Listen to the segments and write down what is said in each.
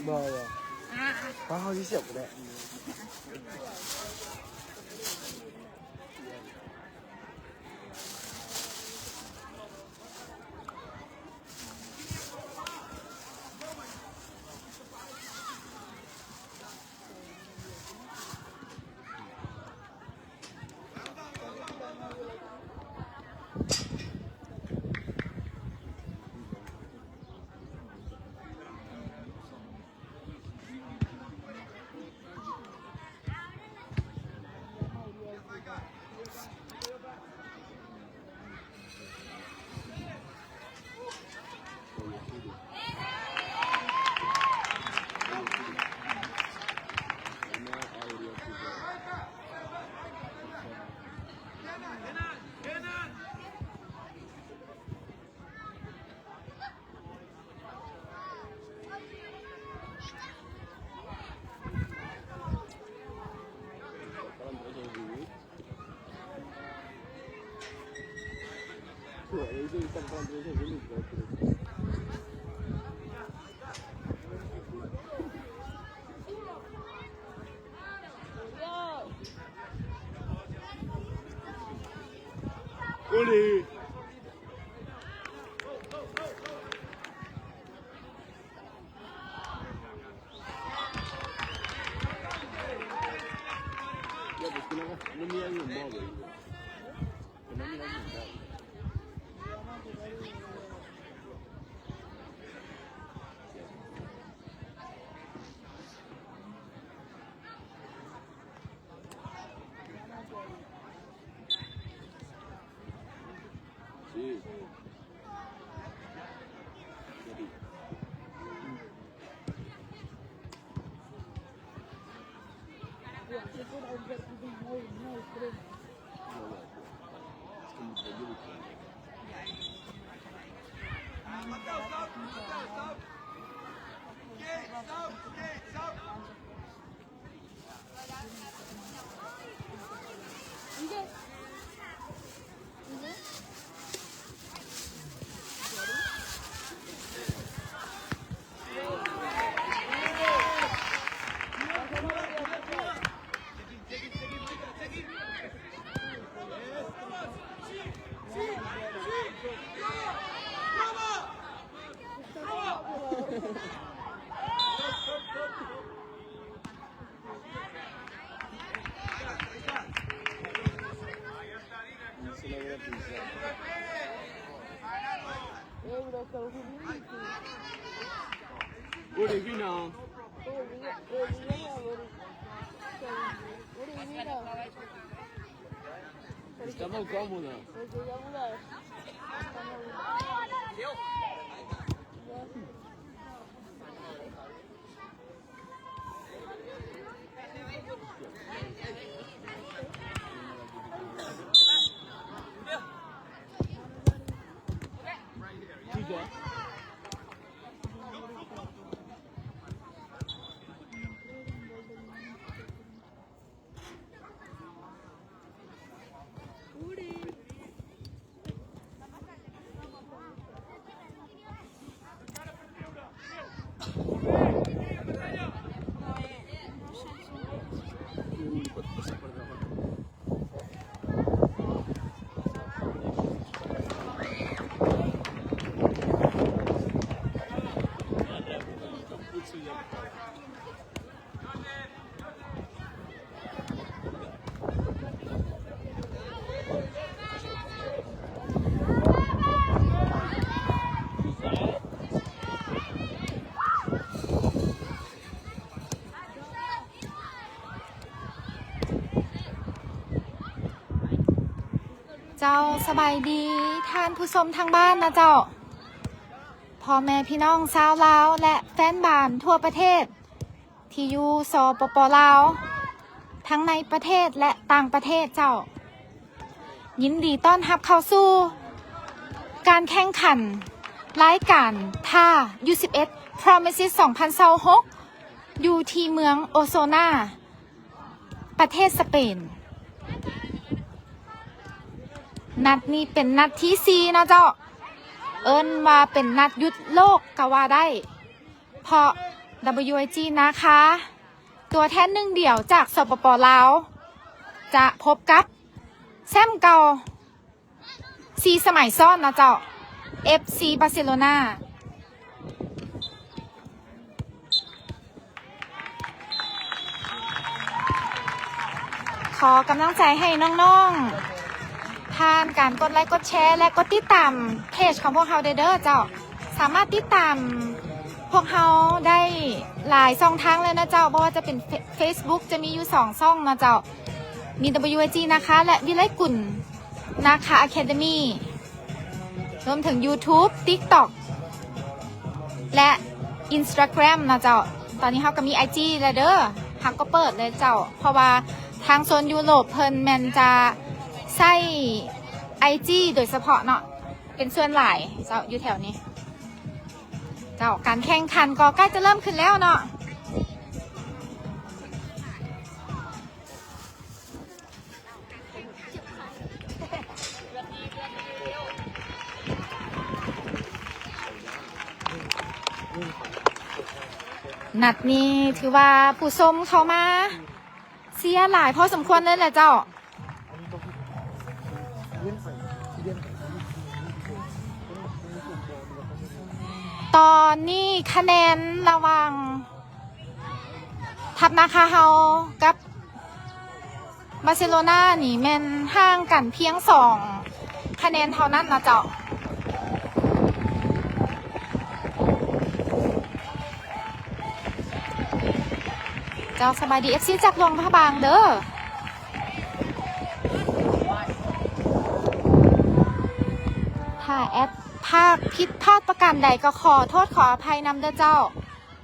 ບໍ່ ບໍ່ ອ່າ ເຮົາ ເຮົາຊິສຽບກໍໄດ້. Estamos cómodos.ເຈົ້າ ສະບາຍດີທ່ານຜູ້ຊົມທາງບ້ານນະເຈົ້າ, ພໍ່ແມ່ພີ່ນ້ອງຊາວລາວ ແລະ ແຟນບານທົ່ວປະເທດ ທີ່ຢູ່ ສປປ ລາວ ທັງໃນປະເທດ ແລະ ຕ່າງປະເທດເຈົ້າ, ຍິນດີຕ້ອນຮັບເຂົ້າສູ່ການແຂ່ງຂັນລາຍການ T A ຢູສິບເອັດ Pro Amateurs ສອງພັນຊາວຫົກ ຢູ່ທີ່ເມືອງໂອໂຊນາ ປະເທດສະເປນ. ນັດນີ້ເປັນນັດທີສີ່ເນາະເຈົ້າ, ເອີ້ນວ່າເປັນນັດຢຸດໂລກກໍວ່າໄດ້. ເພາະ WIG ນາຄາ ຕົວແທນໜຶ່ງດຽວຈາກ ສປປ ລາວ ຈະພົບກັບແຊ້ມເກົ່າສີ່ສະໄໝຊ້ອນນະເຈົ້າ ເອັຟຊີ ບາເຊໂລນາ. ຂໍກຳລັງໃຈໃຫ້ນ້ອງໆ ຜ່ານການກົດໄລກົດແຊ ແລະ ກົດຕິດຕາມເພຈຂອງພວກເຮົາໄດ້ເດີເຈົ້າ. ສາມາດຕິດຕາມພວກເຮົາໄດ້ຫຼາຍຊ່ອງທາງເລີຍນະເຈົ້າ, ບໍ່ວ່າຈະເປັນເຟ Facebook ຈະມີຢູ່ສອງຊ່ອງນະເຈົ້າ, ມີ WIG ນາຄາ ແລະ ວິໄລກຸນນາຄາ Academy. ລວມເຖິງ YouTube TikTok ແລະ Instagram ນະເຈົ້າ. ຕອນນີ້ເຮົາກໍມີ IG ແລ້ວເດີ, ເຮົາກໍເປີດເລີຍເຈົ້າ, ເພາະວ່າທາງໂຊນຢູໂຣບເພິ່ນແມ່ນຈະໃຊ້ IG ໂດຍສະເພາະເນາະ ເປັນສ່ວນຫຼາຍເຈົ້າ ຢູ່ແຖວນີ້ເຈົ້າ. ການແຂ່ງຂັນກໍໃກ້ຈະເລີ່ມຂຶ້ນແລ້ວເນາະ. ນັດນີ້ຖືວ່າຜູ້ຊົມເຂົ້າມາເຊຍຫຼາຍພໍສົມຄວນເລີຍແຫຼະເຈົ້າ. ຕອນນີ້ຄະແນນລະຫວ່າງທັບນາຄາເຮົາກັບ ບາເຊໂລນານີ້ແມ່ນຫ່າງກັນພຽງສອງຄະແນນເທົ່ານັ້ນນະເຈົ້າ. ເຈົ້າ ສະບາຍດີ ເອັຟຊີ ຈາກຫຼວງພະບາງເດີ. ຖ້າແອດພາກຜິດພາດປະການໃດກໍຂໍໂທດຂໍອະໄພນຳເດີເຈົ້າ.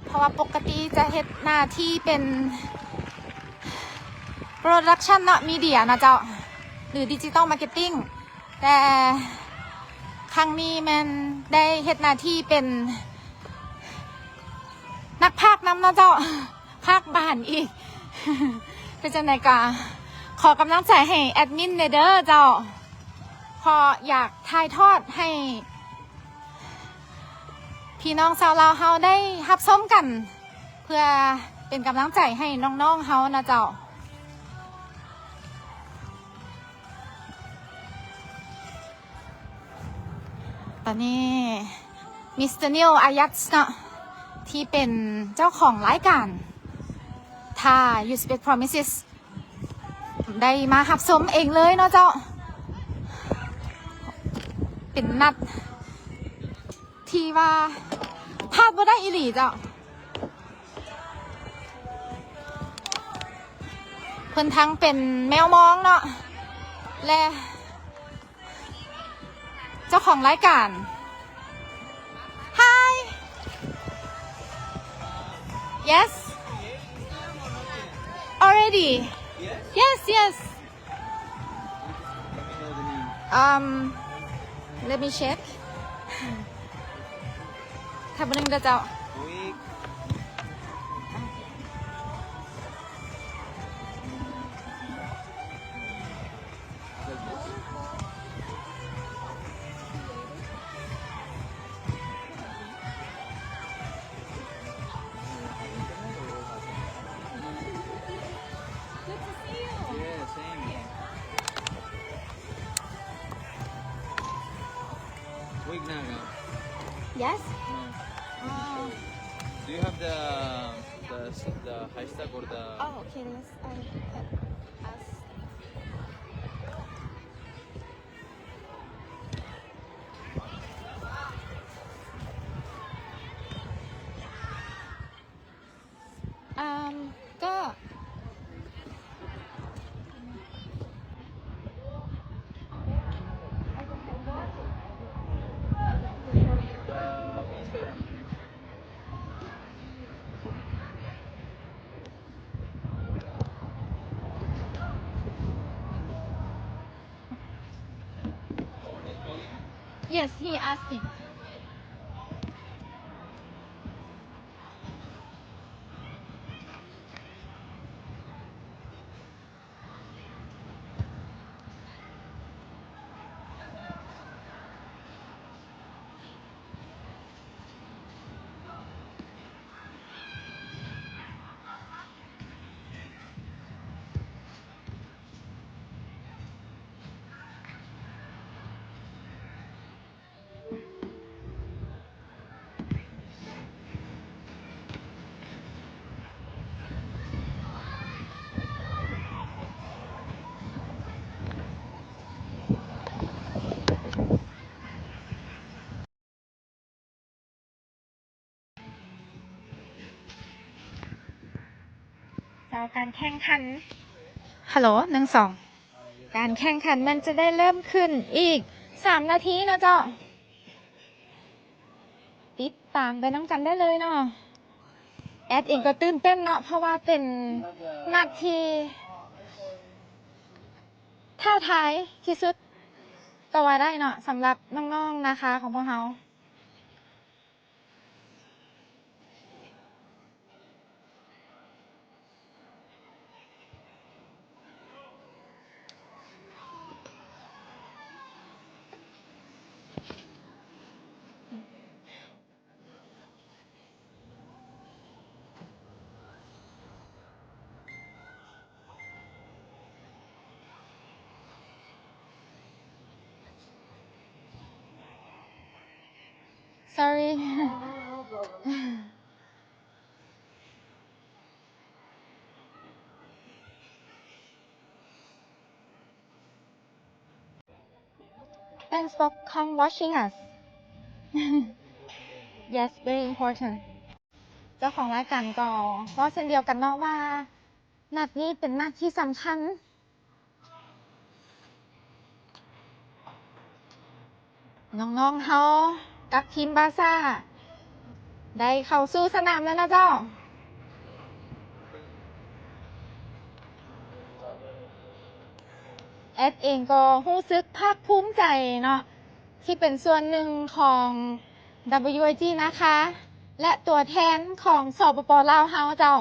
ເພາະວ່າປົກກະຕິຈະເຮັດໜ້າທີ່ເປັນ Production ເນາະ Media ເນາະເຈົ້າ ຫຼື Digital Marketing ແຕ່ຄັ້ງນີ້ແມ່ນໄດ້ເຮັດໜ້າທີ່ເປັນນັກພາກນຳເນາະເຈົ້າ, ພາກບ້ານອີກ. ເປັນຈັ່ງໃດກໍຂໍກຳລັງໃຈໃຫ້ແອດມິນແດ່ເດີເຈົ້າ, ເພາະຢາກຖ່າຍທອດໃຫ້ ພີ່ນ້ອງຊາວລາວເຮົາໄດ້ຮັບຊົມກັນ ເພື່ອເປັນກຳລັງໃຈໃຫ້ນ້ອງໆເຮົານະເຈົ້າ. ຕອນນີ້ Mister Neil Ayats ເນາະ ທີ່ເປັນເຈົ້າຂອງລາຍການ Thai Youth Best Promises ໄດ້ມາຮັບຊົມເອງເລີຍເນາະເຈົ້າ. ເປັນນັດທີ່ວ່າພາດບໍ່ໄດ້ອີ່ຫຼີເຈົ້າ. ເພິ່ນທັງເປັນແມວມອງເນາະ ແລະ ເຈົ້າຂອງລາຍການ. Hi. Yes. Already. Yes, yes. Um, let me check. ຖ້າບໍ່ໜຶ່ງເດີເຈົ້າ. Good to see you. Yeah, same. Wig na ka? Yes. No. Oh. Do you have the, the, the hashtag or the... Oh, okay, yes. I have asked. Um, ก็ Yes, he asking. ເຈົ້າ ການແຂ່ງຂັນ ຮັລໂຫຼ ໜຶ່ງ ສອງ ການແຂ່ງຂັນມັນຈະໄດ້ເລີ່ມຂຶ້ນອີກສາມນາທີເນາະເຈົ້າ. ຕິດຕາມໄປນຳກັນໄດ້ເລີຍເນາະ. ແອດເອງກໍຕື່ນເຕັ້ນເນາະ ເພາະວ່າເປັນນັດທີ່ທ້າທາຍທີ່ສຸດກໍວ່າໄດ້ເນາະ ສຳລັບນ້ອງໆນາຄາຂອງພວກເຮົາ. Sorry. Thanks for come watching us. Yes, very important. ເຈົ້າຂອງລາຍການກໍເວົ້າເຊັ່ນດຽວກັນເນາະວ່າ ນັດນີ້ເປັນນັດທີ່ສຳຄັນ. ນ້ອງໆເຮົາກັບທີມບາຊາໄດ້ເຂົ້າສູ່ສະໜາມແລ້ວນະເຈົ້າ. ແອດເອງກໍຮູ້ສຶກພາກພູມໃຈເນາະ ທີ່ເປັນສ່ວນໜຶ່ງຂອງ WIG ນາຄາ ແລະ ຕົວແທນຂອງ ສປປ ລາວ ເຮົາເຈົ້າ.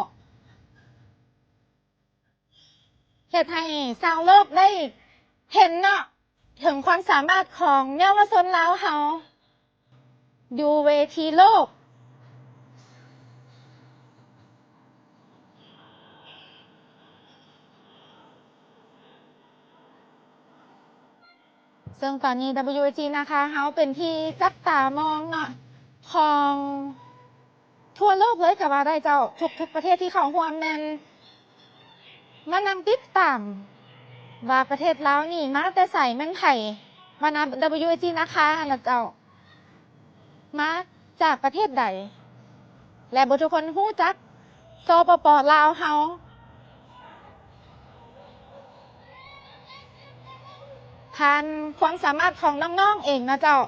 ເຮັດໃຫ້ຊາວໂລກໄດ້ເຫັນເນາະ ເຖິງຄວາມສາມາດຂອງເຍົາວະຊົນລາວເຮົາຢູ່ເວທີໂລກ. ເຊິ່ງຕອນນີ້ WIG ນາຄາເຮົາເປັນທີ່ຈັບຕາມອງເນາະ ຂອງທົ່ວໂລກເລີຍກໍວ່າໄດ້ເຈົ້າ. ທຸກໆປະເທດທີ່ເຂົ້າຮ່ວມແມ່ນມານັ່ງຕິດຕາມວ່າປະເທດລາວນີ້ມາແຕ່ໃສ ແມ່ນໃຜມານຳ WIG ນາຄາຫັ້ນລະເຈົ້າ. ມາຈາກປະເທດໃດ ແລະ ບໍ່ທຸກຄົນຮູ້ຈັກ ສປປ ລາວເຮົາ. ຜ່ານຄວາມສາມາດຂອງນ້ອງໆເອງນະເຈົ້າ.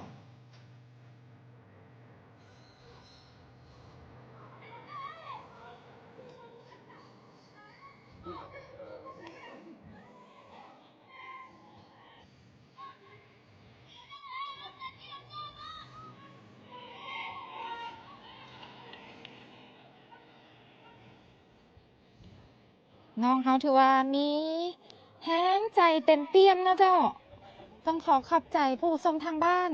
ນ້ອງເຮົາຖືວ່າມີແຮງໃຈເຕັມປ່ຽມເນາະເຈົ້າ. ຕ້ອງຂໍຂອບໃຈຜູ້ຊົມທາງບ້ານ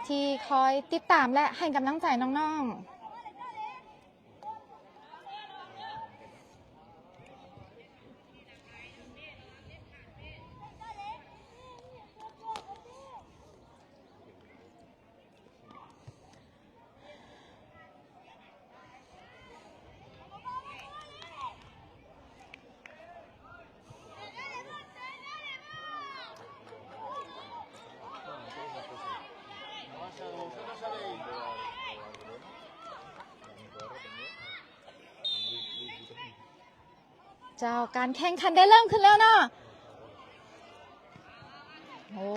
ທີ່ຄອຍຕິດຕາມ ແລະ ໃຫ້ກຳລັງໃຈນ້ອງໆ. ເຈົ້າ ການແຂ່ງຂັນໄດ້ເລີ່ມຂຶ້ນແລ້ວເນາະ. ໂອ້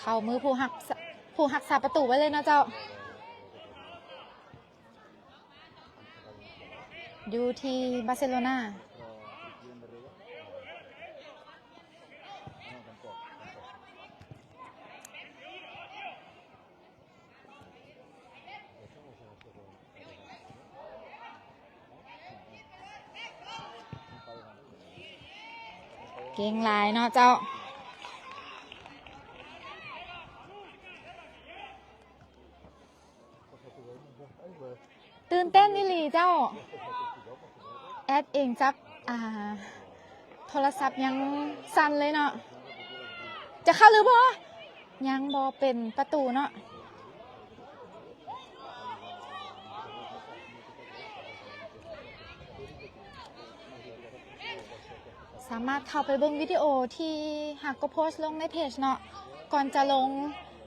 ເຂົ້າມືຜູ້ຮັກສະ ຜູ້ຮັກສາປະຕູໄວ້ເລີຍເນາະເຈົ້າ. ຢູ່ທີ່ບາເຊໂລນາ. ເກັ່ງຫຼາຍເນາະເຈົ້າ. ຕື່ນເຕັ້ນອີ່ຫຼີເຈົ້າ. ແອດເອງຈັບ ອ່າ ໂທລະສັບຍັງສັ່ນເລີຍເນາະ. ຈະເຂົ້າຫຼືບໍ່? ຍັງບໍ່ເປັນປະຕູເນາະ. ສາມາດເຂົ້າໄປເບິ່ງວິດີໂອທີ່ຮັກກໍໂພສລົງໃນເພຈເນາະ ກ່ອນຈະລົງ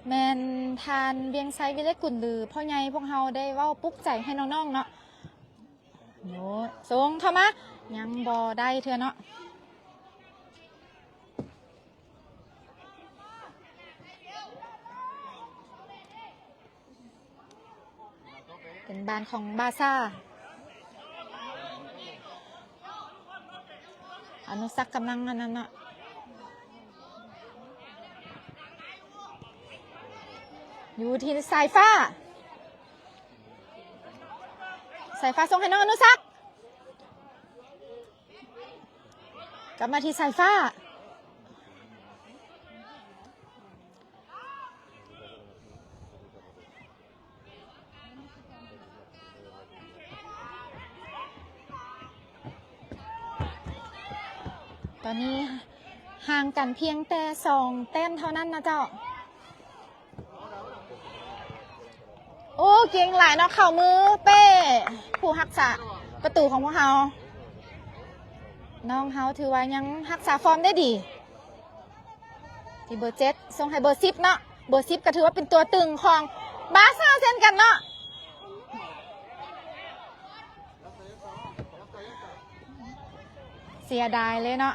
ແມ່ນທ່ານວຽງໄຊ ວິໄລກຸນ ຫຼື ພໍ່ໃຫຍ່ພວກເຮົາໄດ້ເວົ້າປຸກໃຈໃຫ້ນ້ອງໆເນາະ. ໂຍ ສົ່ງເຂົ້າມາ ຍັງບໍ່ໄດ້ເທື່ອເນາະ. ເປັນບານຂອງບາຊາ. ອະນຸສັກກຳລັງອັນນັ້ນເນາະ ຢູ່ທີ່ສາຍຟ້າ. ສາຍຟ້າສົ່ງໃຫ້ນ້ອງອະນຸສັກ. ກັບມາທີ່ສາຍຟ້າ. ຕອນນີ້ຫ່າງກັນພຽງແຕ່ສອງແຕ້ມເທົ່ານັ້ນນະເຈົ້າ. ໂອ້ ເກັ່ງຫຼາຍເນາະ ເຂົ້າມືເປ້ ຜູ້ຮັກສາປະຕູຂອງພວກເຮົາ. ນ້ອງເຮົາຖືວ່າຍັງຮັກສາຟອມໄດ້ດີ. ທີ່ເບີເຈັດ ສົ່ງໃຫ້ເບີສິບເນາະ. ເບີສິບກໍຖືວ່າເປັນຕົວຕຶງຂອງບາຊາເຊັ່ນກັນເນາະ. ເສຍດາຍເລີຍເນາະ.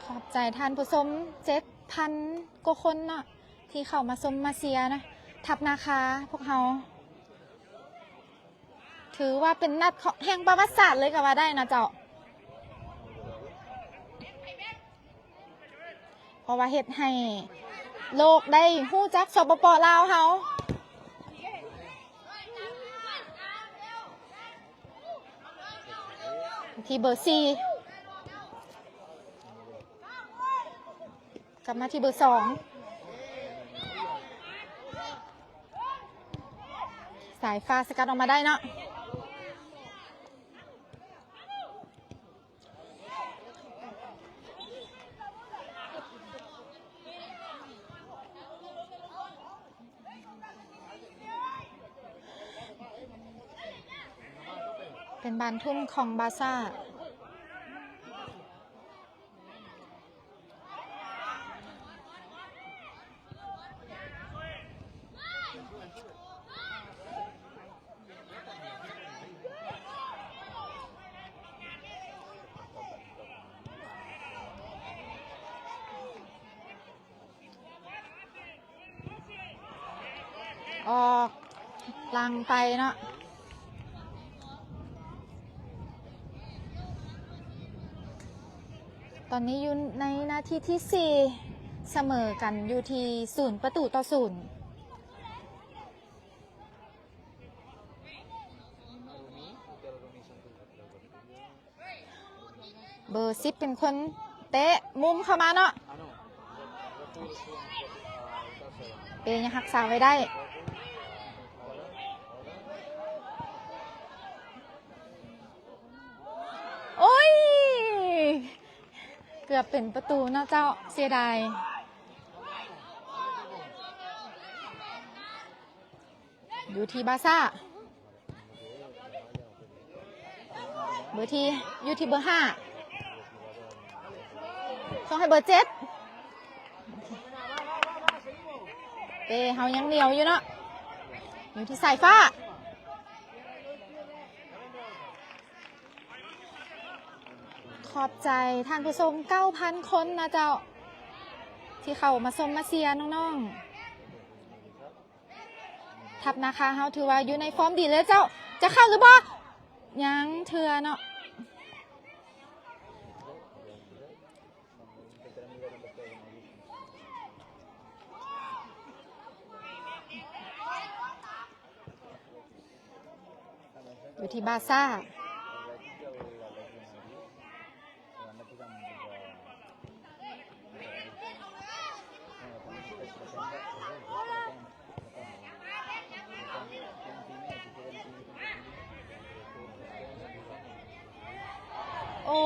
ຂອບໃຈທ່ານຜູ້ຊົມເຈັດພັນກວ່າຄົນເນາະ ທີ່ເຂົ້າມາຊົມມາເຊຍນະ ທັບນາຄາພວກເຮົາ. ຖືວ່າເປັນນັດແຫ່ງປະຫວັດສາດເລີຍກໍວ່າໄດ້ນະເຈົ້າ. ເພາະວ່າເຮັດໃຫ້ໂລກໄດ້ຮູ້ຈັກ ສປປ ລາວເຮົາ. ທີ່ເບີສີ່ ກັບມາທີ່ເບີສອງ. ສາຍຟ້າສະກັດອອກມາໄດ້ເນາະ. ເປັນບານທຸ່ມຂອງບາຊາ. ອອກຫຼັງໄປເນາະ. ຕອນນີ້ຢູ່ໃນນາທີທີສີ່ ສະເໝີກັນຢູ່ທີ່ສູນປະຕູຕໍ່ສູນ. ເບີສິບເປັນຄົນເຕະມຸມເຂົ້າມາເນາະ. ເປຍັງຮັກສາໄວ້ໄດ້. ໂອ້ຍ ເກືອບເປັນປະຕູເນາະເຈົ້າ ເສຍດາຍ. ຢູ່ທີ່ບາຊາ ເບີທີ່ ຢູ່ທີ່ເບີຫ້າ ສົ່ງໃຫ້ເບີເຈັດ. ເປເຮົາຍັງໜຽວຢູ່ເນາະ ຢູ່ທີ່ສາຍຟ້າ. ຂອບໃຈທ່ານຜູ້ຊົມເກົ້າພັນຄົນນະເຈົ້າ ທີ່ເຂົ້າມາຊົມມາເຊຍນ້ອງໆ. ທັບນາຄາເຮົາຖືວ່າຢູ່ໃນຟອມດີເລີຍເຈົ້າ. ຈະເຂົ້າຫຼືບໍ່? ຍັງເທື່ອເນາະ. ຢູ່ທີ່ບາຊາ. ໂອ້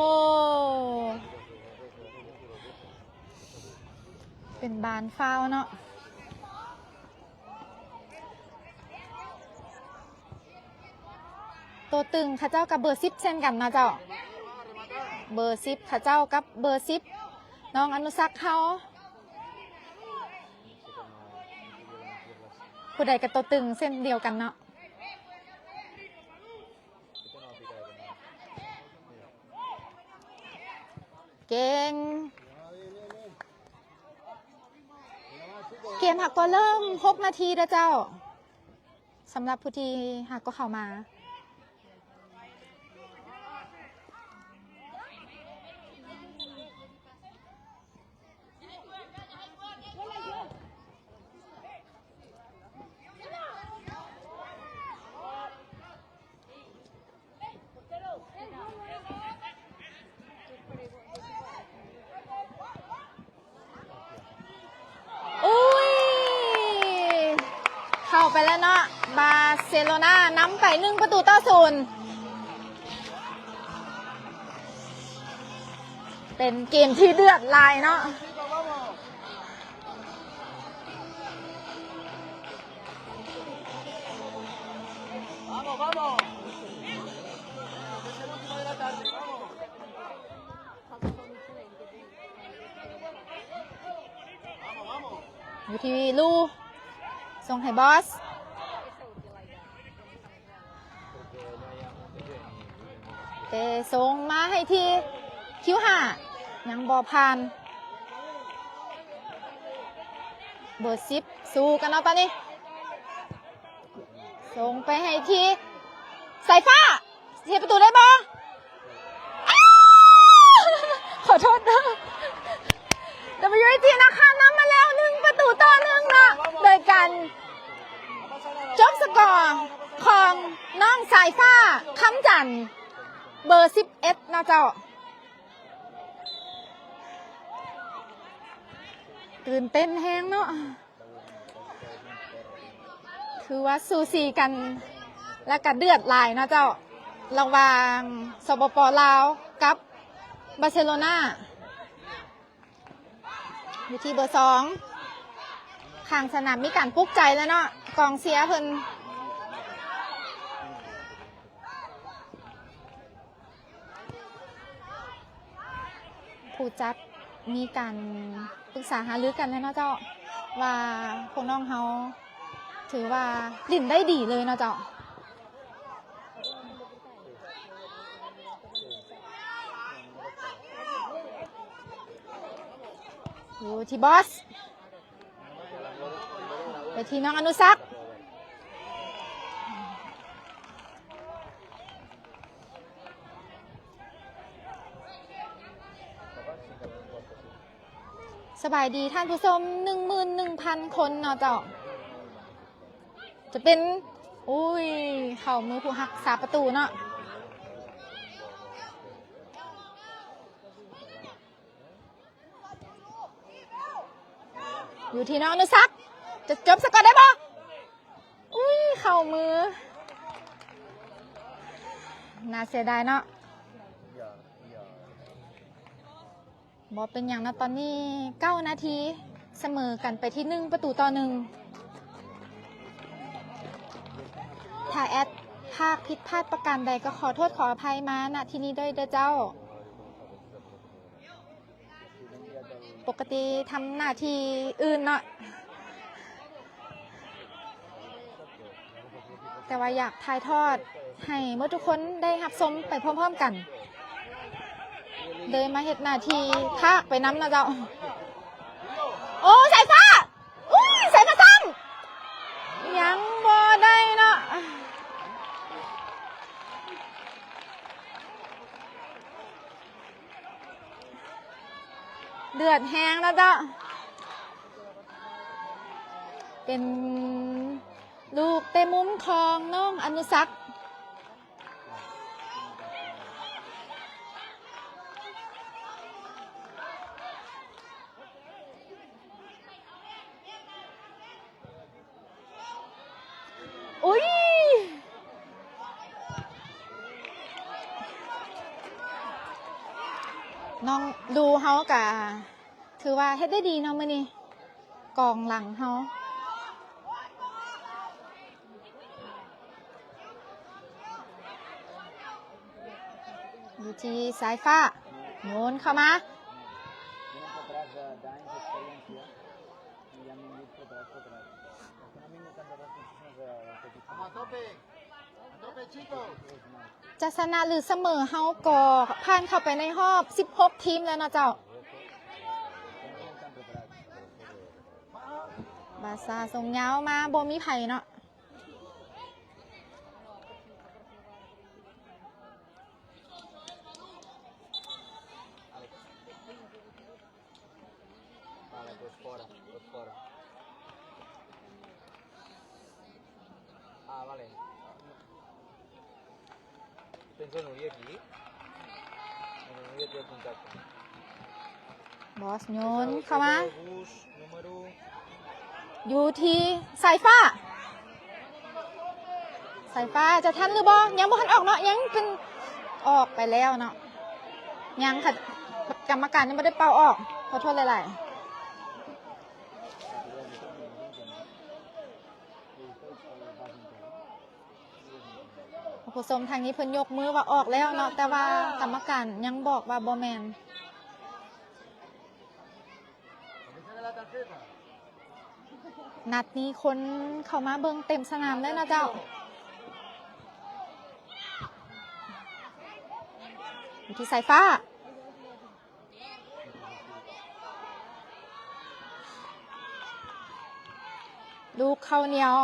ເປັນບານຟາວເນາະ. ໂຕຕຶງເຂົາເຈົ້າກັບເບີສິບເຊັ່ນກັນເນາະເຈົ້າ. ເບີສິບເຂົາເຈົ້າກັບເບີສິບ ນ້ອງອະນຸສັກເຮົາ ຜູ້ໃດກໍໂຕຕຶງເຊັ່ນດຽວກັນເນາະ. ເກັ່ງ. ເກມຫາກໍເລີ່ມຫົກນາທີເດີເຈົ້າ ສຳລັບຜູ້ທີ່ຫາກໍເຂົ້າມາ. ອຸ້ຍ ເຂົ້າໄປແລ້ວເນາະ ບາເຊໂລນານຳໄປໜຶ່ງປະຕູຕໍ່ສູນ. ເປັນເກມທີ່ເດືອດຫຼາຍເນາະ. ຢູ່ທີ່ລູ ສົ່ງໃຫ້ບອສ ເຕະສົ່ງມາໃຫ້ທີ່ຄິວຫ້າ ຍັງບໍ່ຜ່ານ. ເບີສິບສູ້ກັນເນາະຕອນນີ້ ສົ່ງໄປໃຫ້ທີ່ສາຍຟ້າ ເຮັດປະຕູໄດ້ບໍ່? ອ້າວ ຂໍໂທດເດີ WIT ນະຄານນຳມາແລ້ວໜຶ່ງປະຕູຕໍ່ໜຶ່ງເນາະ ໂດຍການຈົບສະກໍຂອງນ້ອງສາຍຟ້າ ຄຳຈັນ ເບີສິບເອັດເນາະເຈົ້າ. ຕື່ນເຕັ້ນແຮງເນາະ ຖືວ່າສູສີກັນ ແລະກະເດືອດຫຼາຍເນາະເຈົ້າ ລະຫວ່າງ ສປປ ລາວ ກັບ ບາເຊໂລນາ. ຢູ່ທີ່ເບີສອງ ຂ້າງສະໜາມມີການປຸກໃຈແລ້ວເນາະ ກອງເຊຍເພິ່ນ ຜູ້ຈັດມີການປຶກສາຫາລືກັນແລ້ວເນາະເຈົ້າ ວ່າພວກນ້ອງເຮົາຖືວ່າຫຼິ້ນໄດ້ດີເລີຍເນາະເຈົ້າ. ຢູ່ທີ່ບອສ ໄປທີ່ນ້ອງອະນຸສັກ. ສະບາຍດີທ່ານຜູ້ຊົມ ໜຶ່ງໝື່ນໜຶ່ງພັນຄົນເນາະເຈົ້າ. ຈະເປັນ ອຸ້ຍ ເຂົ້າມືຜູ້ຮັກສາປະຕູເນາະ. ຢູ່ທີ່ນ້ອງອະນຸສັກ ຈະຈົບສະກໍໄດ້ບໍ່? ອຸ້ຍ ເຂົ້າມື ໜ້າເສຍດາຍເນາະ. ບໍ່ເປັນຫຍັງເນາະ ຕອນນີ້ເກົ້ານາທີ ສະເໝີກັນໄປທີ່ໜຶ່ງປະຕູຕໍ່ໜຶ່ງ. ຖ້າແອດພາກຜິດພາດປະການໃດ ກໍຂໍໂທດຂໍອະໄພມາ ນະ ທີ່ນີ້ດ້ວຍເດີເຈົ້າ. ປົກກະຕິທຳໜ້າທີ່ອື່ນເນາະ ແຕ່ວ່າຢາກຖ່າຍທອດໃຫ້ໝົດທຸກຄົນໄດ້ຮັບຊົມໄປພ້ອມໆກັນ ເລີຍມາເຮັດໜ້າທີ່ພາກໄປນຳເນາະເຈົ້າ. ໂອ້ ສາຍຟ້າ ອຸ້ຍ ສາຍຟ້າຊ້ຳ ຍັງບໍ່ໄດ້ເນາະ. ເດືອດແຮງແລ້ວເຈົ້າ ເປັນລູກເຕະມຸມຂອງນ້ອງອະນຸສັກ. ອຸ້ຍ ນ້ອງລູເຮົາກະຖືວ່າເຮັດໄດ້ດີເນາະມື້ນີ້ ກອງຫຼັງເຮົາ. ຢູ່ທີ່ສາຍຟ້າ ໂຍນເຂົ້າມາ. Vamos, tope. A tope, chicos. ຈະຊະນະ ຫຼື ສະເໝີ ເຮົາກໍຜ່ານເຂົ້າໄປໃນຮອບສິບຫົກທີມແລ້ວເນາະເຈົ້າ. ບາຊາສົ່ງຍາວມາ ບໍ່ມີໃຜເນາະ. Vale, pues fora, pues fora. Ah, vale. Penso Nuri aquí. Bueno, Nuri tiene contacto. ບອສໂຍນເຂົ້າມາ. Esa dos, Gus, número. ຢູ່ທີ່ສາຍຟ້າ. ສາຍຟ້າຈະທັນຫຼືບໍ່? ຍັງບໍ່ທັນອອກເນາະ, ຍັງເປັນ ອອກໄປແລ້ວເນາະ. ຍັງ ກຳມະການຍັງບໍ່ໄດ້ເປົ່າອອກ. ຂໍໂທດຫຼາຍໆ. ຜູ້ຊົມທາງນີ້ເພິ່ນຍົກມືວ່າອອກແລ້ວເນາະ, ແຕ່ວ່າກຳມະການຍັງບອກວ່າບໍ່ແມ່ນ. ນັດນີ້ຄົນເຂົ້າມາເບິ່ງເຕັມສະໜາມເລີຍເນາະເຈົ້າ. ຢູ່ທີ່ສາຍຟ້າ. ລູກເຂົ້າໜຽວ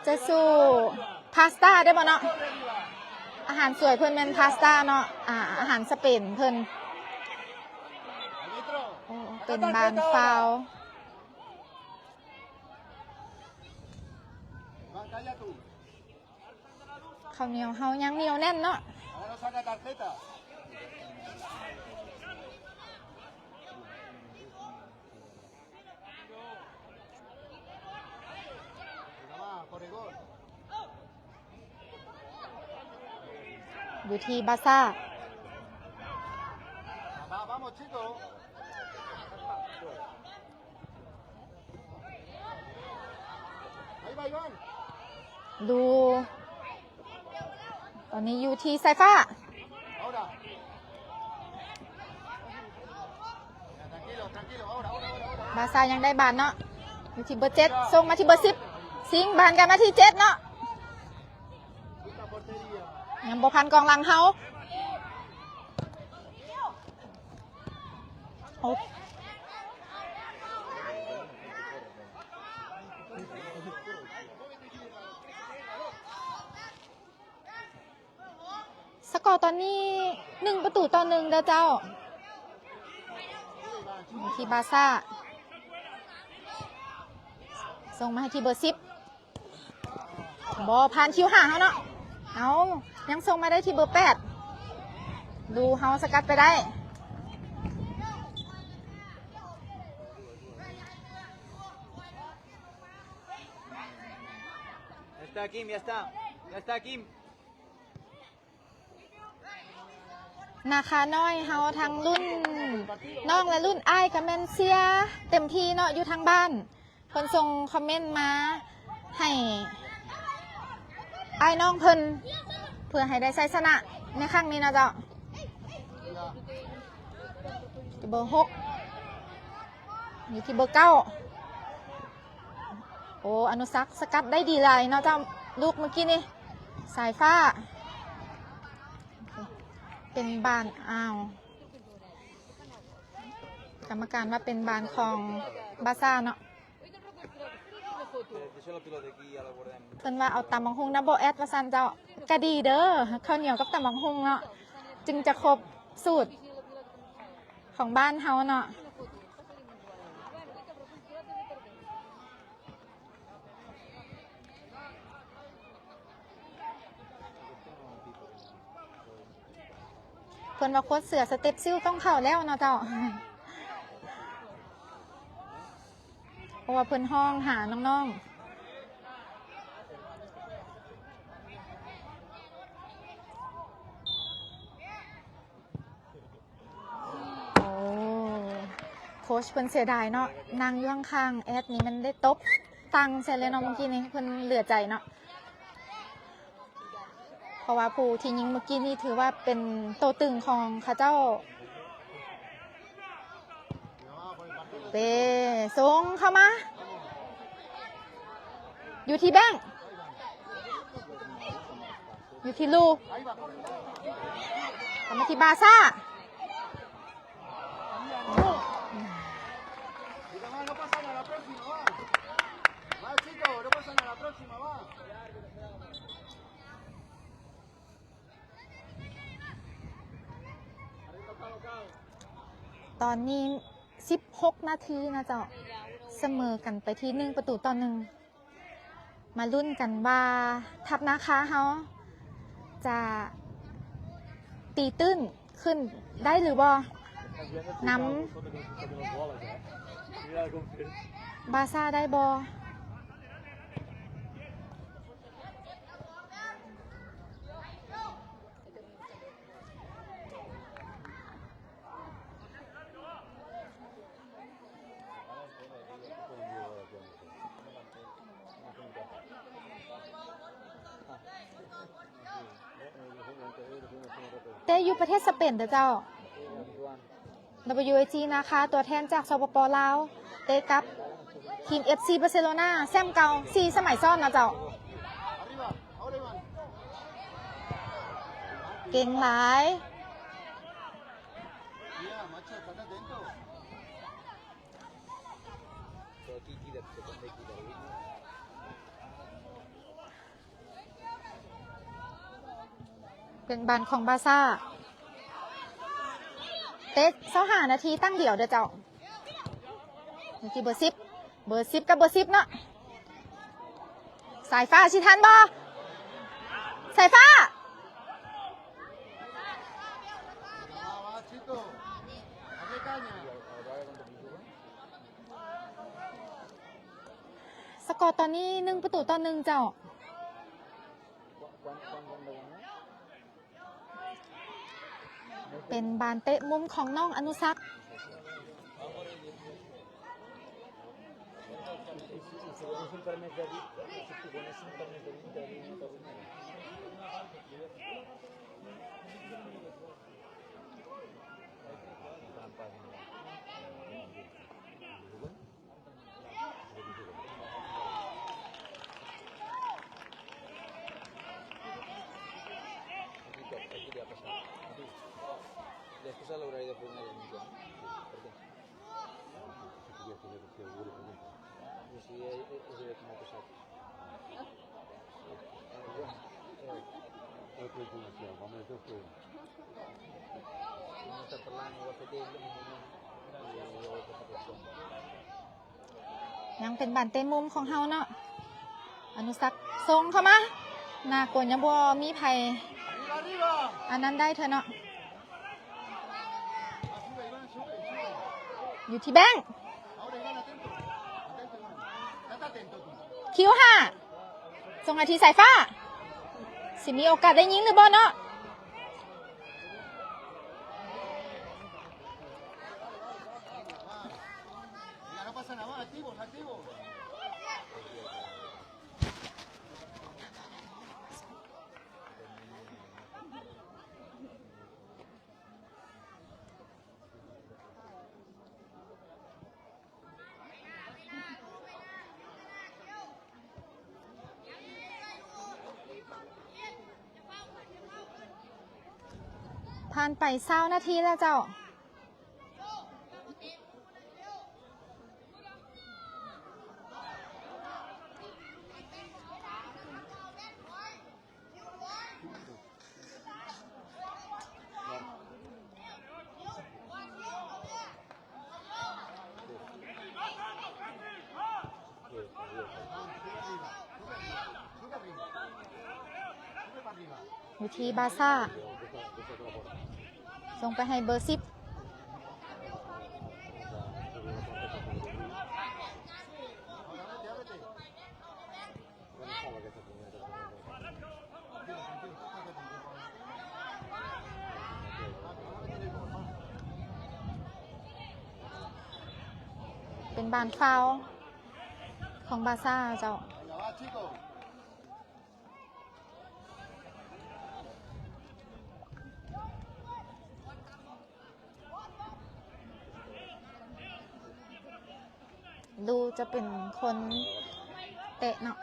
ຈະສູ້ພາສຕ້າໄດ້ບໍ່ເນາະ? ອາຫານສວຍເພິ່ນແມ່ນພາສຕ້າເນາະ, ອາ ອາຫານສະເປນເພິ່ນ. ໂອ້ ເປັນບານຟາວ. Van, calla tú. ເຂົ້າໜຽວເຮົາຍັງໜຽວແໜ້ນເນາະ. Ahora no saca tarjeta. Venga, va, corre gol. ຢູ່ທີ່ບາຊາ. Va, vamos, chicos. ດູ ຕອນນີ້ຢູ່ທີ່ສາຍຟ້າ. ບາຊາຍັງໄດ້ບານເນາະ, ຢູ່ທີ່ເບີເຈັດ ສົ່ງມາທີ່ເບີສິບ ຊິງບານກັນມາທີ່ເຈັດເນາະ. ຍັງບໍ່ຜ່ານກອງຫຼັງເຮົາ. ໂອ້ ສະກໍຕອນນີ້ ໜຶ່ງປະຕູຕໍ່ໜຶ່ງເດີເຈົ້າ. ທີ່ບາຊາ ສົ່ງມາໃຫ້ທີ່ເບີສິບ. ບໍ່ຜ່ານຄິວຫ້າເຮົາເນາະ. ເອົາ ຍັງສົ່ງມາໄດ້ທີ່ເບີແປດ. ດູເຮົາສະກັດໄປໄດ້. Ya está, Kim, ya está. Ya está, Kim. ນາຄານ້ອຍເຮົາ ທັງລຸ້ນນ້ອງ ແລະ ລຸ້ນອ້າຍ ກະແມ່ນເຊຍເຕັມທີ່ເນາະ ຢູ່ທາງບ້ານ. ເພິ່ນສົ່ງຄອມເມັນມາໃຫ້ອ້າຍນ້ອງເພິ່ນ ເພື່ອໃຫ້ໄດ້ໄຊຊະນະໃນຄັ້ງນີ້ເນາະເຈົ້າ. ເບີຫົກ ຢູ່ທີ່ເບີເກົ້າ. ໂອ້ ອະນຸສັກສະກັດໄດ້ດີຫຼາຍເນາະເຈົ້າ ລູກເມື່ອກີ້ນີ້. ສາຍຟ້າ ເປັນບານ ອ້າວ ກຳມະການວ່າເປັນບານຂອງບາຊາເນາະ. ເພິ່ນວ່າເອົາຕຳບັກຫຸ່ງນຳບໍ່ແອດວ່າຊັ້ນເຈົ້າ. ກະດີເດີ ເຂົ້າໜຽວກັບຕຳບັກຫຸ່ງເນາະ ຈຶ່ງຈະຄົບສູດຂອງບ້ານເຮົາເນາະ. ເພິ່ນວ່າໂຄດເສືອສະເຕັບຊິວຕ້ອງເຂົ້າແລ້ວເນາະເຈົ້າ. ເພາະວ່າເພິ່ນຮ້ອງຫານ້ອງໆ. ໂອ້ ໂຄດເພິ່ນເສຍດາຍເນາະ ນັ່ງຢູ່ຂ້າງໆແອດນີ້ ມັນໄດ້ຕົບຕັງໃສ່ເລີຍເນາະ ເມື່ອກີ້ນີ້ ເພິ່ນເຫຼືອໃຈເນາະ. ເພາະວ່າຜູ້ທີ່ຍິງເມື່ອກີ້ນີ້ຖືວ່າເປັນໂຕຕຶງຂອງເຂົາເຈົ້າ ເປ ສົ່ງເຂົ້າມາ ຢູ່ທີ່ແບັງ ຢູ່ທີ່ລູ ເຂົ້າມາທີ່ບາຊາ. ຕອນນີ້ສິບຫົກນາທີນະເຈົ້າ ສະເໝີກັນໄປທີ່ໜຶ່ງປະຕູຕໍ່ໜຶ່ງ. ມາລຸ້ນກັນວ່າທັບນາຄາເຮົາຈະຕີຕື້ນຂຶ້ນໄດ້ຫຼືບໍ່ ນຳບາຊາໄດ້ບໍ່? ເຕະຢູ່ປະເທດສະເປນເດີເຈົ້າ. ດັບເບິນຢູເອຈີ ນາຄາ ຕົວແທນຈາກ ສປປ ລາວ ເຕະກັບທີມ ເອັຟຊີ ບາເຊໂລນາ ແຊ້ມເກົ່າສີ່ສະໄໝຊ້ອນນະເຈົ້າ. ເກັ່ງຫຼາຍ. ເປັນບານຂອງບາຊາ ເຕະຊາວຫ້ານາທີຕັ້ງດຽວເດີເຈົ້າ. ນາທີເບີສິບ ເບີສິບກັບເບີສິບເນາະ. ສາຍຟ້າຊິທັນບໍ່? ສາຍຟ້າ ສະກໍຕອນນີ້ໜຶ່ງປະຕູຕໍ່ໜຶ່ງເຈົ້າ. ເປັນບານເຕະມຸມຂອງນ້ອງອະນຸສັກ. ຍັງເປັນບານເຕະມຸມຂອງເຮົາເນາະ. ອະນຸສັກສົ່ງເຂົ້າມາ. ໜ້າກົນຍັງບໍ່ມີໃຜອັນນັ້ນໄດ້ເທື່ອເນາະ. ຢູ່ທີ່ແບັງ ຄິວຫ້າ ສົ່ງໃຫ້ທີ່ສາຍຟ້າ ຊິມີໂອກາດໄດ້ຍິງຫຼືບໍ່ເນາະ. ຜ່ານໄປຊາວນາທີແລ້ວເຈົ້າ. ຢູ່ທີ່ບາຊາ ສົ່ງໄປໃຫ້ເບີສິບ. ເປັນບານຟາວຂອງບາຊາເຈົ້າ. ເ ດູຈະເປັນຄົນເຕະເນາະ.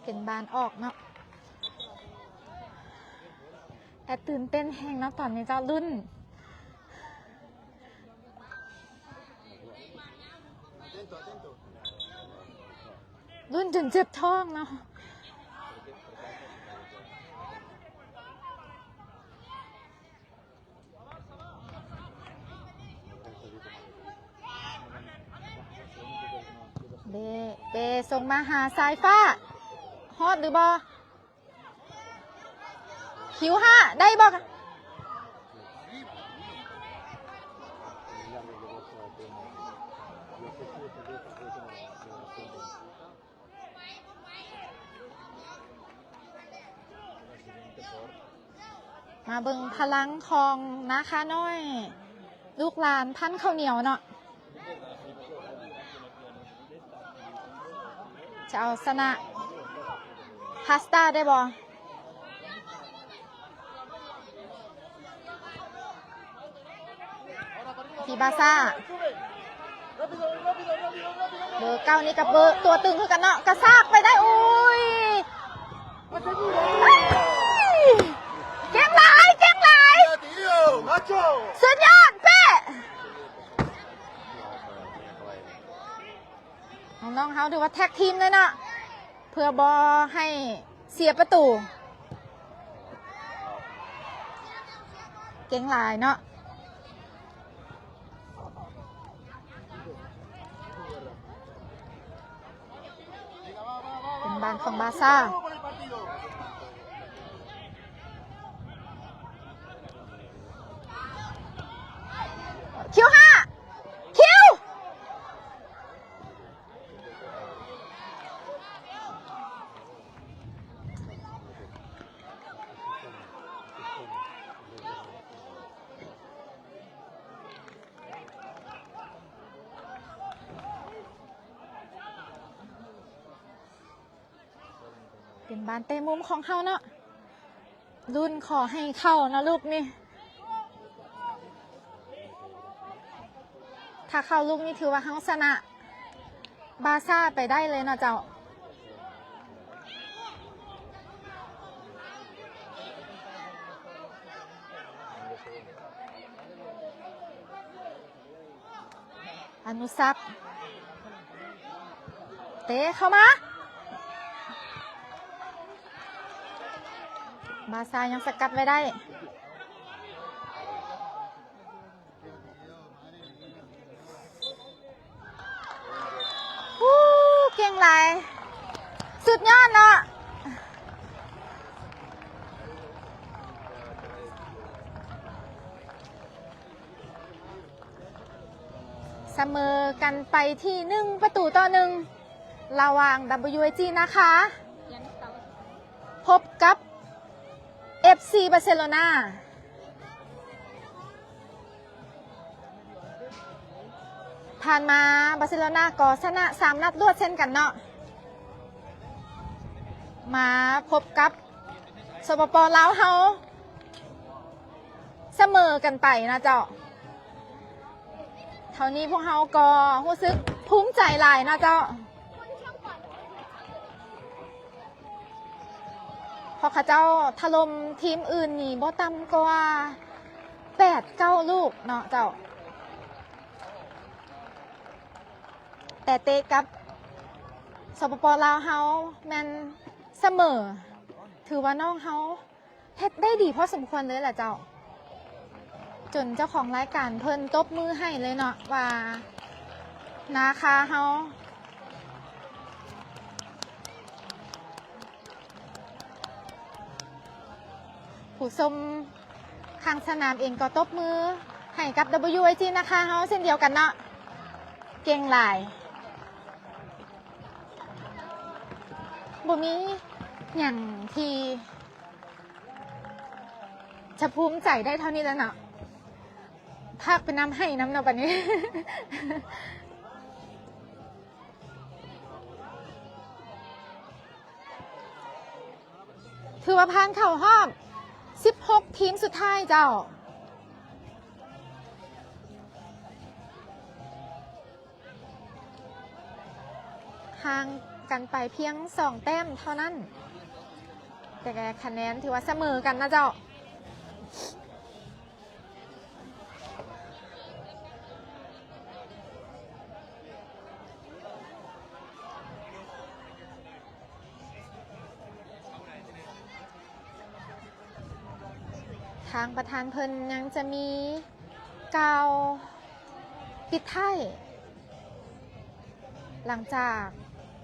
ເປັນບານອອກເນາະ. ແອດຕື່ນເຕັ້ນແຮງເນາະຕອນນີ້ເຈົ້າ ລຸ້ນ ລຸ້ນຈົນເຈັບທ້ອງເນາະ. ເບ ເບ ສົ່ງມາຫາສາຍຟ້າ ຮອດຫຼືບໍ່? ຄິວຫ້າ ໄດ້ບໍ່? ມາເບິ່ງພະລັງຂອງນາຄານ້ອຍ ລູກຫຼານພັນເຂົ້າໜຽວເນາະ. ຈະເອົາຊະນະພາສຕາໄດ້ບໍ່? ທີ່ບາຊາ ເບີເກົ້ານີ້ກັບເບີຕົວຕຶງຄືກັນເນາະ ກະຊາກໄປໄດ້ ໂອ້ຍ ເກັ່ງຫຼາຍ ເກັ່ງຫຼາຍ ສຸດຍອດ ເປ້ ນ້ອງໆເຮົາຖືວ່າແທັກທີມເລີຍເນາະ ເພື່ອບໍ່ໃຫ້ເສຍປະຕູ ເກັ່ງຫຼາຍເນາະ. ເປັນບານຂອງບາຊາ ຄິວຫ້າ ຄິວ ເປັນບານເຕະມຸມຂອງເຮົາເນາະ ລຸ້ນຂໍໃຫ້ເຂົ້າເນາະລູກນີ້ ຖ້າເຂົ້າລູກນີ້ຖືວ່າເຮົາຊະນະບາຊາໄປໄດ້ເລີຍເນາະເຈົ້າ. ອະນຸສັກ ເຕະເຂົ້າມາ ບາຊາຍັງສະກັດໄວ້ໄດ້. ໂອ້ ເກັ່ງຫຼາຍ ສຸດຍອດເນາະ. ສະເໝີກັນໄປທີ່ໜຶ່ງປະຕູຕໍ່ໜຶ່ງ ລະຫວ່າງ WAG ນາຄາ ພົບກັບ ເອັຟຊີ ບາເຊໂລນາ. ຜ່ານມາບາເຊໂລນາກໍຊະນະສາມນັດລວດເຊັ່ນກັນເນາະ. ມາພົບກັບ ສປປ ລາວເຮົາ ສະເໝີກັນໄປເນາະເຈົ້າ. ເທົ່ານີ້ພວກເຮົາກໍຮູ້ສຶກພູມໃຈຫຼາຍເນາະເຈົ້າ. ເພາະເຂົາເຈົ້າຖະຫຼົ່ມທີມອື່ນນີ້ບໍ່ຕ່ຳກວ່າແປດເກົ້າລູກເນາະເຈົ້າ. ແຕ່ເຕະກັບ ສປປ ລາວເຮົາແມ່ນສະເໝີ. ຖືວ່ານ້ອງເຮົາເຮັດໄດ້ດີພໍສົມຄວນເລີຍລະເຈົ້າ. ຈົນເຈົ້າຂອງລາຍການເພິ່ນຕົບມືໃຫ້ເລີຍເນາະ ວ່ານາຄາເຮົາ ຜູ້ຊົມຂ້າງສະໜາມເອງກໍຕົບມືໃຫ້ກັບ WIG ນາຄາເຮົາເຊັ່ນດຽວກັນເນາະ. ເກັ່ງຫຼາຍ. ບໍ່ມີຫຍັງທີ່ຈະພູມໃຈໄດ້ເທົ່ານີ້ແລ້ວເນາະ. ພາກໄປນຳໄຫ້ນຳເນາະບັດນີ້. ຖືວ່າຜ່ານເຂົ້າຮອບສິບຫົກທີມສຸດທ້າຍເຈົ້າ. ຫ່າງກັນໄປພຽງສອງແຕ້ມເທົ່ານັ້ນ, ແຕ່ຄະແນນຖືວ່າສະເໝີກັນນະເຈົ້າ. ທາງປະທານເພິ່ນຍັງຈະມີກ່າວປິດທ້າຍ ຫຼັງຈາກ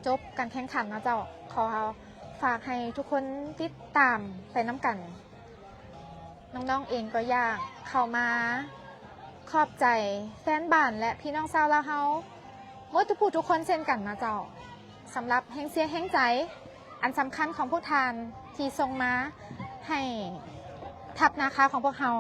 ຈົບການແຂ່ງຂັນເນາະເຈົ້າ. ຂໍຝາກໃຫ້ທຸກຄົນຕິດຕາມໄປນຳກັນ. ນ້ອງໆເອງກໍຢາກເຂົ້າມາຂອບໃຈແຟນບານ ແລະ ພີ່ນ້ອງຊາວລາວເຮົາໝົດທຸກຜູ້ທຸກຄົນເຊັ່ນກັນນະເຈົ້າ, ສຳລັບແຮງເຊຍແຮງໃຈອັນສຳຄັນຂອງພວກທ່ານທີ່ສົ່ງມາໃຫ້ທັບນາຄາຂອງພວກເຮົາ.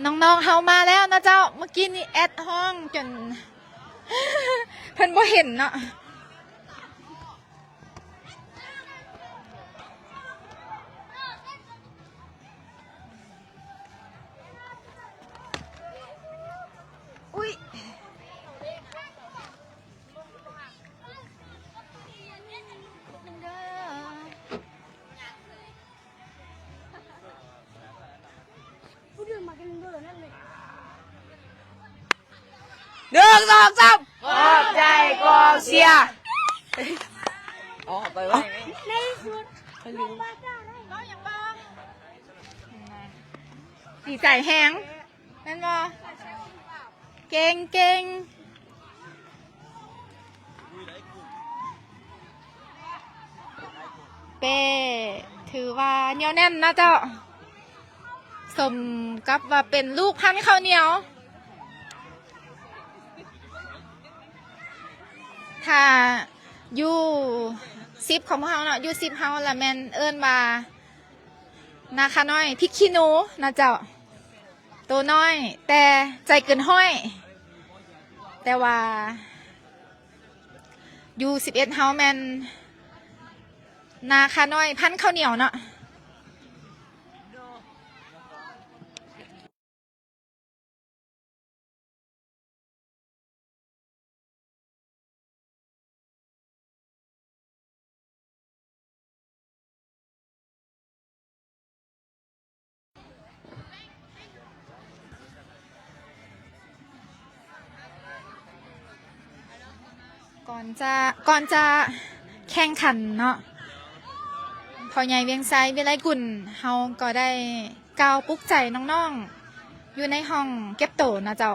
ນ້ອງໆເຮົາມາແລ້ວເນາະເຈົ້າ. ເມື່ອກີ້ນີ້ແອັດຮ້ອງຈົນເພິ່ນບໍ່ເຫັນເນາະ. ອຸ້ຍ. ໜຶ່ງ ສອງ ສາມ ຂອບໃຈກອງເຊຍ. ອໍ ໄປໄວ້ ໃນທີ່ສຸດ ຂ້ອຍລືມ. ດີໃຈແຮງ ແມ່ນບໍ່? ເກັ່ງໆ ເປ້ ຖືວ່າໜຽວແໜ້ນເນາະເຈົ້າ, ສົມກັບວ່າເປັນລູກພັນເຂົ້າໜຽວ. ຖ້າຢູ່ສິບຂອງພວກເຮົາເນາະ, ຢູ່ສິບເຮົາລະແມ່ນເອີ້ນວ່າ ນາຄານ້ອຍພິກຂີ້ໜູນະເຈົ້າ. ໂຕນ້ອຍແຕ່ໃຈເກີນຮ້ອຍ, ແຕ່ວ່າຢູ່ສິບເອັດເຮົາແມ່ນນາຄານ້ອຍພັນເຂົ້າໜຽວເນາະ. ກ່ອນຈະ ກ່ອນຈະແຂ່ງຂັນເນາະ, ພໍ່ໃຫຍ່ວຽງໄຊ ວິໄລກຸນ ເຮົາກໍໄດ້ ກ່າວປຸກໃຈນ້ອງໆ ຢູ່ໃນຫ້ອງເກັບໂຕນະເຈົ້າ.